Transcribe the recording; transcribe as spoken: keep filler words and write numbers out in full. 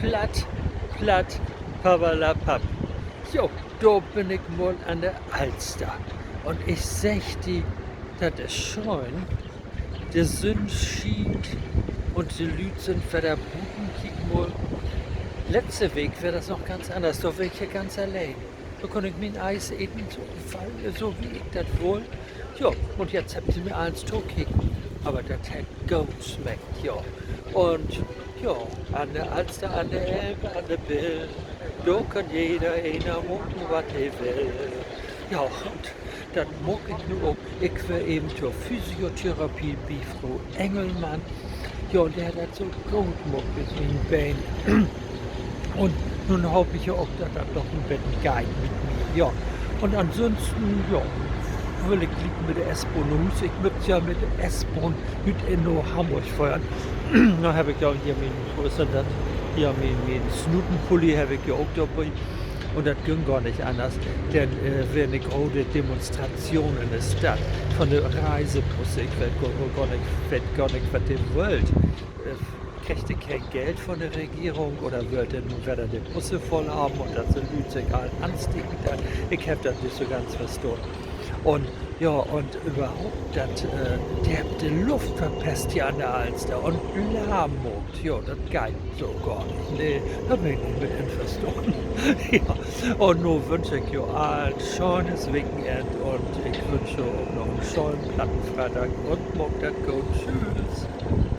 Platt, platt, papperlapapp. Jo, dor bün ik mal an de Alster. Un ik segg di, dat is schöön. De Sünn schient un de Lüüd sünd wedder buten. Kiek mal. Letzte Week weer dat noch ganz anners. Dor weer ik hier ganz alleen. Dor kunn ik mien Ies eten, so, so wie ik dat wull. Jo, un jetzt hebbt se mi allens tokeken. Aver dat hett goot smeckt, jo. Un, jo, an de Alster, an de Elv, an de Bill, dor kann jeder eener maken, wat he will. Ja, un dat maak ik nu ok. Ik weer even to Physiotherapie bi Fro Engelmann. Ja, un de hett dat so goot maakt mit mien Been. Un nu hoop ik ja ok, dat dat noch en beten geiht mit mi. Ja, un ansünsten, ja, will ik gliek mit de S-Bahn na Huus. Ik müss ja mit de S-Bahn hüüt in na Hamborg föhren. Nu heff ik ja hier mien, wo is denn dat? Hier, mien, mien Snutenpulli heff ik ja ok dorbi. Un dat güng gor nich anners. Denn weer 'ne grote Demonstration in de Stadt von de Reisebusse. Ik weet gor, gor nich, weet gor nich, wat de wüllt. Kriegt de keen Geld von de Regierung oder wüllt de nu wedder de Busse vull hebben un dat de Lüüd sik all ansteken doot? Ik heff dat nich so ganz verstahn. Un, ja, un överhaupt, dat, de hebbt de Luft verpest hier an de Alster un Larm maakt. Jo, dat geiht so gor nich. Nee, dor bün ik nich mit inverstahn. Ja, un nu wünsch ik jo all en schönes Wekenenn un ik wünsch jo ok noch en schönen Plattenfreedag un maakt dat goot. Tschüüs.